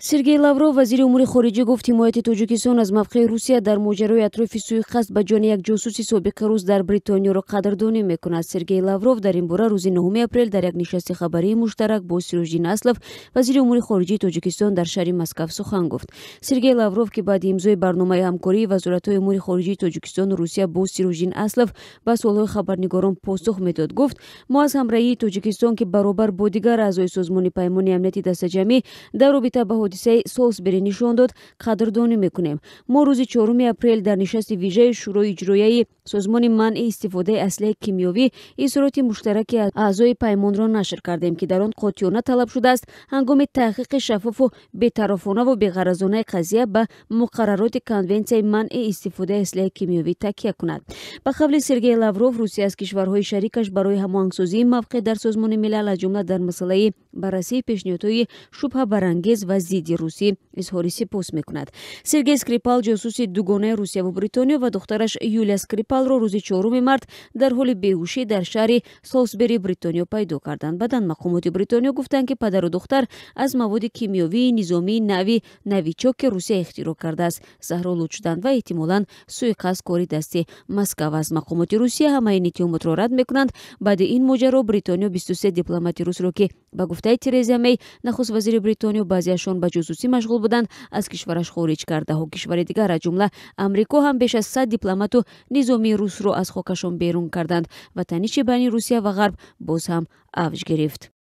Сергей Лавров, вазири умури хориҷӣ, гуфт, ҳимояти Тоҷикистон аз мавқеи Русия дар моҷарои атрофи суиқасд ба ҷони як ҷосуси собиқи рус дар Бритониёро қадрдонӣ мекунад. Сергей Лавров дар ин бора рӯзи 9 апрел дар як нишасти хабарии муштарак бо Сироҷиддин Аслов, вазири умури хориҷии Тоҷикистон, дар шаҳри Москав сухан гуфт. Сергей Лавров, ки баъди имзои барномаи ҳамкории вазоратҳои умури хориҷии Тоҷикистону Русия бо Сироҷиддин Аслов ба суолҳои хабарнигорон посух медод, гуфт: «Мо аз ҳамроҳии Тоҷикистон, ки баробар бо дигар аъзои Созмони Паймони Амнияти Дастаҷамъӣ дар робита ба ҳодисаи Солсбери нишон дод, қадрдонӣ мекунем. Мо рӯзи 4 апрел дар нишасти вижаи Шӯрои иҷроияи Созмони манъи истифодаи аслиҳаи кимиёвӣ изҳороти муштараки аъзои паймонро нашр кардем, ки дар он қотеона талаб шудааст, ҳангоми таҳқиқи шаффофу бетарафонаву беғаразонаи қазия ба муқаррароти Конвенсияи манъи истифодаи аслиҳаи кимиёвӣ такя кунад». Ба қавли Сергей Лавров, Русия аз кишварҳои шарикаш барои ҳамоҳангсозии мавқеъ дар Созмони Милал, аз ҷумла дар масъалаи баррасии пешниҳодҳои шубҳабарангез ва зидди русӣ, изҳори сипос мекунад. Сергей Скрипал, ҷосуси дугонаи Русияву Бритониё, ва духтараш Юлия Скрипалро рӯзи 4 март дар ҳоли беҳушӣ дар шаҳри Солсбери Бритониё пайдо карданд. Баъдан мақомоти Бритониё гуфтанд, ки падару духтар аз маводи кимиёвии низомии нави Новичок, ки Русия ихтироъ кардааст, заҳролуд шуданд ва эҳтимолан суиқасд кори дасти Москав аст. Мақомоти Русия ҳамаи ин иттиҳомотро рад мекунанд. Баъди ин моҷаро Бритониё 23 дипломати русро, ки ба гуфтаи Тереза Мей, нахуст вазири Бритониё, баъзеашон ба ҷосусӣ машғул буданд, аз кишвараш хориҷ кард. Даҳо кишвари дигар, аз ҷумла Амрико ҳам беш аз 100 дипломату низомии русро аз хокашон берун карданд ва таниши байни Русия ва Ғарб боз ҳам авҷ гирифт.